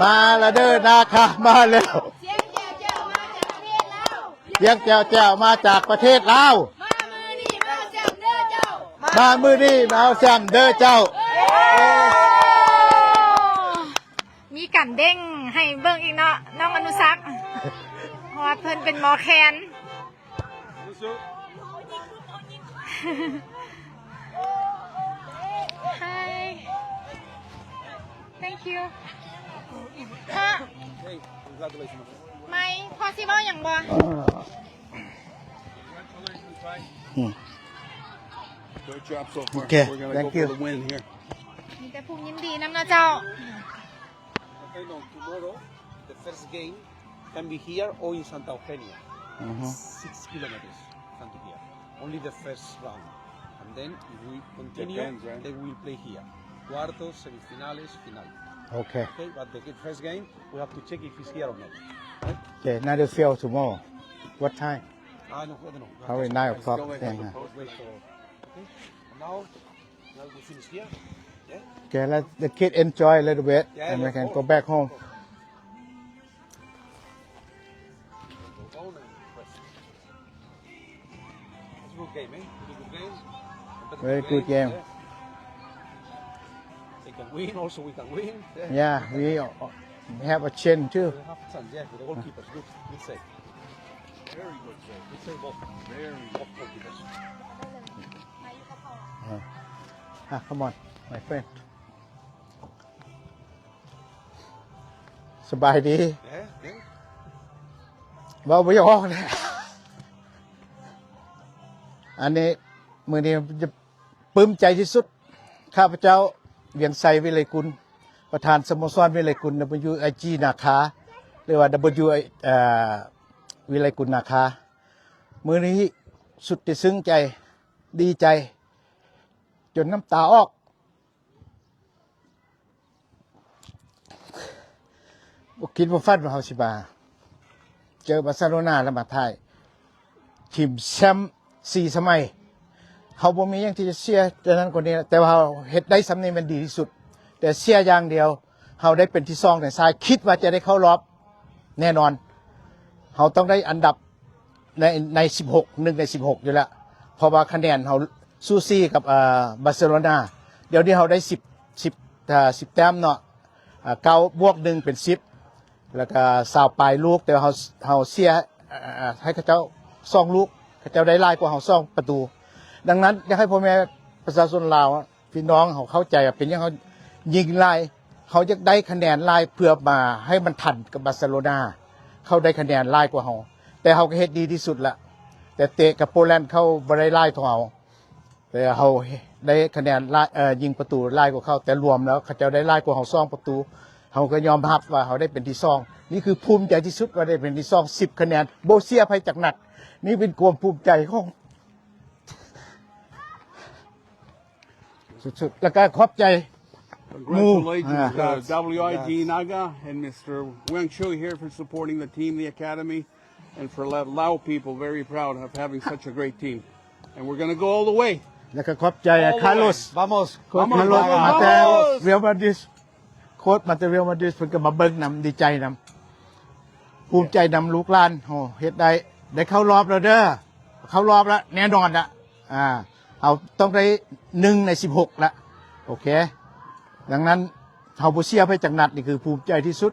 ມາລະເດີນາຄາມາແລ້ວ ສຽງແຈ້ວໆມາຈາກປະເທດລາວ ສຽງແຈ້ວໆມາຈາກປະເທດລາວ ມາມື້ນີ້ມາເອົາແຊມເດີເຈົ້າ ມາມື້ນີ້ມາເອົາແຊມເດີເຈົ້າ ມີການເດ້ງໃຫ້ເບິ່ງອີກເນາະ ນ້ອງອະນຸສັກ. ເພິ່ນເປັນໝໍແຄນ. Hi. Thank you. ພໍ່ Hey, congratulations. ໄມ ພໍ່ຊິເວົ້າຫຍັງບໍ່? ອືມ Good job so far. ໂອເຄ We're gonna go for the win here. ມີແຕ່ຜູ້ຍິນດີນຳເນາະເຈົ້າ. Okay, no, tomorrow the first game can be here or in Santa Eugenia. Mhm. Six kilometers from here. Only the first round. And then if we continue, Depends, right? They will play here. Cuartos, semifinales, final. Okay. Okay, but the first game, we have to check if he's here or not. Right? Okay, another field tomorrow. What time? Ah, no, I don't know. Probably nine o'clock. Let's wait for, okay? Now, now we finish here. Yeah? Okay, let the kid enjoy a little bit, yeah, and we can go back home. Very good game. They can win, also we can win. Yeah, we have a chance too. We have a chance, yeah, with the goalkeepers. Good, good save. Very good save. Good save, both. Very good goalkeepers. ອ່າ come on, my friend. ສະບາຍດີ. ເວົ້າບໍ່ຢາກອອກແຫຼະ. ອັນນີ້ ມື້ນີ້ຈະປຶ້ມໃຈທີ່ສຸດ. ຂ້າພະເຈົ້າ ວຽງໄຊ ວິໄລກຸນ ປະທານສະໂມສອນວິໄລກຸນ WIG ນາຄາ ຫຼືວ່າ W ເອີ ວິໄລກຸນນາຄາ. ມື້ນີ້ສຸດທີ່ຊຶ້ງໃຈ ດີໃຈ ຈົນນ້ຳຕາອອກ. ບໍ່ຄິດບໍ່ຝັນວ່າເຮົາຊິມາເຈີບາເຊໂລນາ ແລ້ວມາຖ່າຍທີມແຊມສີ່ສະໄໝ. ເຮົາບໍ່ມີຫຍັງທີ່ຈະເສຍແຕ່ນັ້ນກວ່ານີ້ ແຕ່ວ່າເຮົາເຮັດໄດ້ສ່ຳນີ້ແມ່ນດີທີ່ສຸດ. ແຕ່ເສຍຢ່າງດຽວ ເຮົາໄດ້ເປັນທີສອງໃນສາຍ ຄິດວ່າຈະໄດ້ເຂົ້າລອບແນ່ນອນ. ເຮົາຕ້ອງໄດ້ອັນດັບ ໃນ ໃນສິບຫົກ ໜຶ່ງໃນສິບຫົກຢູ່ແລ້ວ ເພາະວ່າຄະແນນເຮົາສູສີກັບ ເອີ ບາເຊໂລນາ. ດຽວນີ້ເຮົາໄດ້ສິບ ສິບ ເອີ ສິບແຕ້ມເນາະ ເກົ້າບວກໜຶ່ງເປັນສິບ ແລ້ວກະຊາວປາຍລູກ ແຕ່ວ່າເຮົາ ເຮົາເສຍ ເອີ ໃຫ້ເຂົາເຈົ້າສອງລູກ ເຂົາເຈົ້າໄດ້ຫຼາຍກວ່າເຮົາສອງປະຕູ. ດັ່ງນັ້ນ ຢາກໃຫ້ພໍ່ແມ່ປະຊາຊົນລາວ ພີ່ນ້ອງເຮົາເຂົ້າໃຈວ່າເປັນຫຍັງເຮົາຍິງຫຼາຍ. ເຮົາຢາກໄດ້ຄະແນນຫຼາຍເພື່ອມາໃຫ້ມັນທັນກັບບາເຊໂລນາ ເຂົາໄດ້ຄະແນນຫຼາຍກວ່າເຮົາ ແຕ່ເຮົາກໍເຮັດດີທີ່ສຸດລະ. ແຕ່ເຕະກັບໂປແລນ ເຂົາບໍ່ໄດ້ຫຼາຍເທົ່າເຮົາ ແຕ່ເຮົາໄດ້ຄະແນນຫຼາຍ ເອີ ຍິງປະຕູຫຼາຍກວ່າເຂົາ ແຕ່ລວມແລ້ວເຂົາເຈົ້າໄດ້ຫຼາຍກວ່າເຮົາສອງປະຕູ. ເຮົາກໍຍອມຮັບວ່າເຮົາໄດ້ເປັນທີສອງ. ນີ້ຄືພູມໃຈທີ່ສຸດວ່າໄດ້ເປັນທີສອງ ສິບຄະແນນ ບໍ່ເສຍໃຜຈັກນັດ. ນີ້ເປັນຄວາມພູມໃຈຂອງ ສຸດໆ ແລ້ວກໍຂອບໃຈ Congratulations to W I G Naga and Mister Wang Shu here for supporting the team, the academy, and for Lao people. Very proud of having such a great team. And we're gonna go all the way. ແລ້ວກໍຂອບໃຈ Carlos. Vamos. ໂຄ້ດ Carlos ມາແຕ່ Real Madrid. ໂຄ້ດມາແຕ່ Real Madrid ເພິ່ນກໍມາເບິ່ງນຳ ດີໃຈນຳ ພູມໃຈນຳລູກຫຼານເຮົາເຮັດໄດ້ ໄດ້ເຂົ້າລອບແລ້ວເດີ ເຂົ້າລອບລະ ແນ່ນອນລະ. ອ່າ ເຮົາຕ້ອງໄດ້ໜຶ່ງໃນສິບຫົກລະ ໂອເຄ. ດັ່ງນັ້ນ ເຮົາບໍ່ເສຍໃຜຈັກນັດ ນີ້ຄືພູມໃຈທີ່ສຸດ.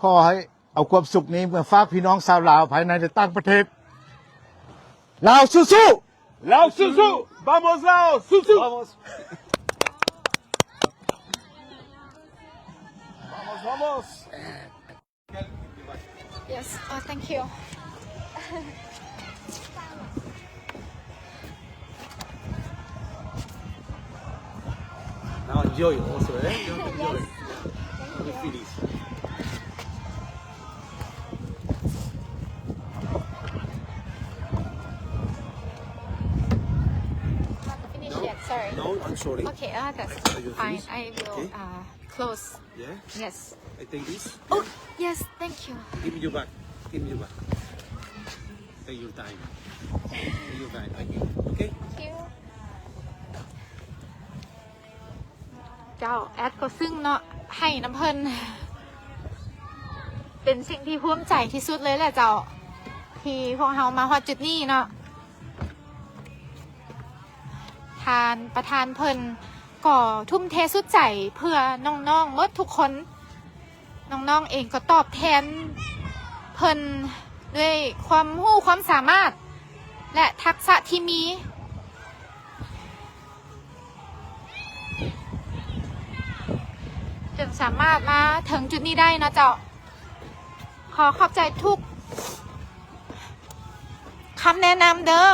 ຂໍໃຫ້ເອົາຄວາມສຸກນີ້ເມືອຝາກພີ່ນ້ອງຊາວລາວ ພາຍໃນ ແລະ ຕ່າງປະເທດ. ລາວສູ້ໆ! ລາວສູ້ໆ! Vamos Lao! ສູ້ໆ! Vamos! Vamos, vamos! Yes, uh, thank you. Now enjoy also, eh? Enjoy. Yes. Thank you. Finish. Not finished yet, sorry. No, I'm sorry. Okay, uh, that's fine. I will, uh, close. Yeah? Yes. I take this. Oh, yes, thank you. Give me your bag. Give me your bag. Take your time. Take your time. Thank you. Okay? Thank you. ເຈົ້າ ແອັດກໍຊຶ້ງເນາະ ໄຫ້ນຳເພິ່ນ ເປັນສິ່ງທີ່ພູມໃຈທີ່ສຸດເລີຍແຫຼະເຈົ້າ ທີ່ພວກເຮົາມາຮອດຈຸດນີ້ເນາະ. ທ່ານປະທານເພິ່ນກໍທຸ່ມເທສຸດໃຈເພື່ອນ້ອງໆໝົດທຸກຄົນ. ນ້ອງໆເອງກໍຕອບແທນເພິ່ນ ດ້ວຍຄວາມຮູ້ຄວາມສາມາດ ແລະ ທັກສະທີ່ມີ ຈຶ່ງສາມາດມາເຖິງຈຸດນີ້ໄດ້ເນາະເຈົ້າ. ຂໍຂອບໃຈທຸກຄຳແນະນຳເດີ.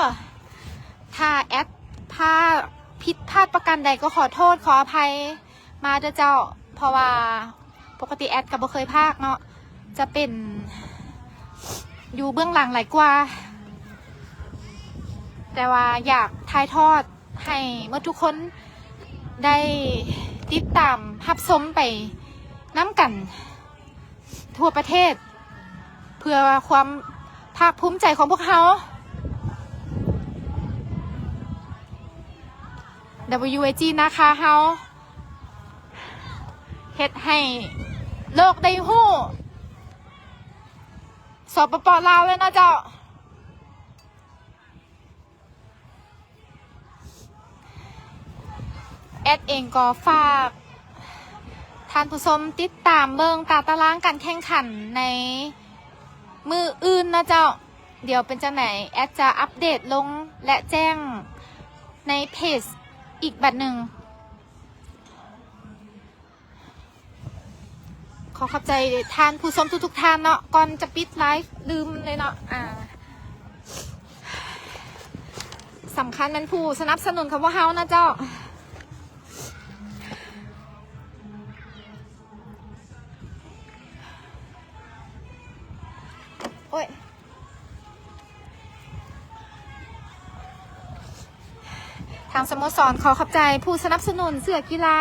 ຖ້າແອັດພາດ ຜິດພາດປະການໃດກໍຂໍໂທດຂໍອະໄພມາເດີເຈົ້າ, ເພາະວ່າປົກກະຕິແອັດກໍບໍ່ເຄີຍພາກເນາະ, ຈະເປັນຢູ່ເບື້ອງຫຼັງຫຼາຍກວ່າ, ແຕ່ວ່າຢາກຖ່າຍທອດໃຫ້ໝົດທຸກຄົນໄດ້ຕິດຕາມຮັບຊົມໄປນຳກັນ ທົ່ວປະເທດ ເພື່ອຄວາມພາກພູມໃຈຂອງພວກເຮົາ. ດັບເບິນຢູເອຈີ ນາຄາເຮົາ ເຮັດໃຫ້ໂລກໄດ້ຮູ້ ສປປ ລາວ ແລ້ວເນາະເຈົ້າ. ແອັດເອງກໍຝາກທ່ານຜູ້ຊົມຕິດຕາມເບິ່ງຕາຕະລາງການແຂ່ງຂັນໃນມື້ອື່ນເນາະເຈົ້າ. ດຽວເປັນຈັ່ງໃດ ແອັດຈະອັບເດດລົງ ແລະ ແຈ້ງໃນເພຈອີກບັດໜຶ່ງ. ຂໍຂອບໃຈທ່ານຜູ້ຊົມທຸກໆທ່ານເນາະ. ກ່ອນຈະປິດໄລຟ໌ ລືມເລີຍເນາະ ອ່າ ສຳຄັນແມ່ນຜູ້ສະໜັບສະໜູນຂອງພວກເຮົານະເຈົ້າ. ໂອ້ຍ ທາງສະໂມສອນຂໍຂອບໃຈຜູ້ສະໜັບສະໜູນເສື້ອກິລາ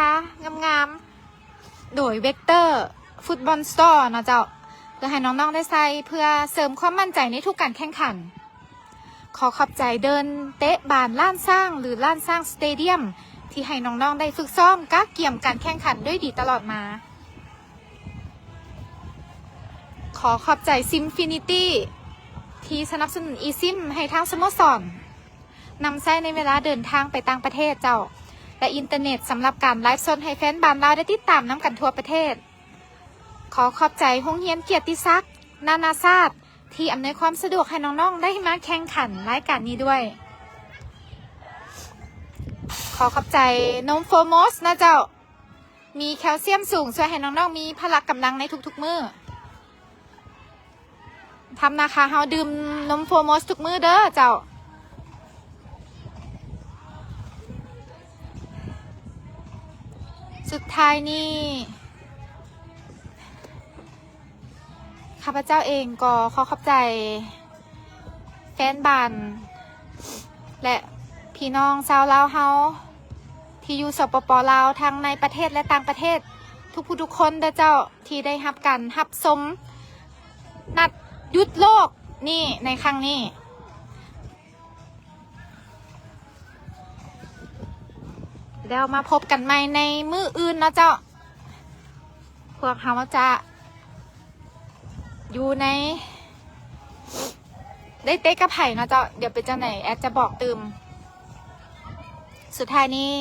ງາມໆ ໂດຍ Vector Football Store ເນາະເຈົ້າ, ເພື່ອໃຫ້ນ້ອງໆໄດ້ໃສ່ ເພື່ອເສີມຄວາມໝັ້ນໃຈໃນທຸກການແຂ່ງຂັນ. ຂໍຂອບໃຈເດີ່ນເຕະບານລ້ານຊ້າງ ຫຼື ລ້ານຊ້າງສະເຕດຽມ ທີ່ໃຫ້ນ້ອງໆໄດ້ຝຶກຊ້ອມກະກຽມການແຂ່ງຂັນດ້ວຍດີຕະຫຼອດມາ. ຂໍຂອບໃຈ Simfinity ທີ່ສະໜັບສະໜູນ eSIM ໃຫ້ທາງສະໂມສອນ ນຳໃຊ້ໃນເວລາເດີນທາງໄປຕ່າງປະເທດເຈົ້າ ແລະ ອິນເຕີເນັດສຳລັບການໄລຟ໌ສົດໃຫ້ແຟນບານລາວໄດ້ຕິດຕາມນຳກັນທົ່ວປະເທດ. ຂໍຂອບໃຈໂຮງຮຽນກຽດຕິສັກນານາຊາດ ທີ່ອຳນວຍຄວາມສະດວກໃຫ້ນ້ອງໆໄດ້ມາແຂ່ງຂັນລາຍການນີ້ດ້ວຍ. ຂໍຂອບໃຈນົມ Foremost ນະເຈົ້າ. ມີແຄວຊຽມສູງ ຊ່ວຍໃຫ້ນ້ອງໆມີພະລະກຳລັງໃນທຸກໆມື້. ທຳນາຄາເຮົາດື່ມນົມ Foremost ທຸກມື້ເດີເຈົ້າ. ສຸດທ້າຍນີ້ ຂ້າພະເຈົ້າເອງກໍຂໍຂອບໃຈແຟນບານ ແລະ ພີ່ນ້ອງຊາວລາວເຮົາທີ່ຢູ່ ສປປ ລາວ ທັງໃນປະເທດ ແລະ ຕ່າງປະເທດ ທຸກຜູ້ທຸກຄົນເດີເຈົ້າ ທີ່ໄດ້ຮັບການຮັບຊົມນັດຢຸດໂລກນີ້ໃນຄັ້ງນີ້. ແລ້ວມາພົບກັນໃໝ່ໃນມື້ອື່ນເນາະເຈົ້າ. ພວກເຮົາຈະຢູ່ໃນ ໄດ້ເຕະກັບໃຜເນາະເຈົ້າ. ດຽວເປັນຈັ່ງໃດແອັດຈະບອກຕື່ມ. ສຸດທ້າຍນີ້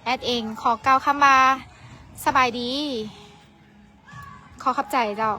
ແອັດເອງຂໍກ່າວຄຳວ່າ ສະບາຍດີ. ຂໍຂອບໃຈເຈົ້າ.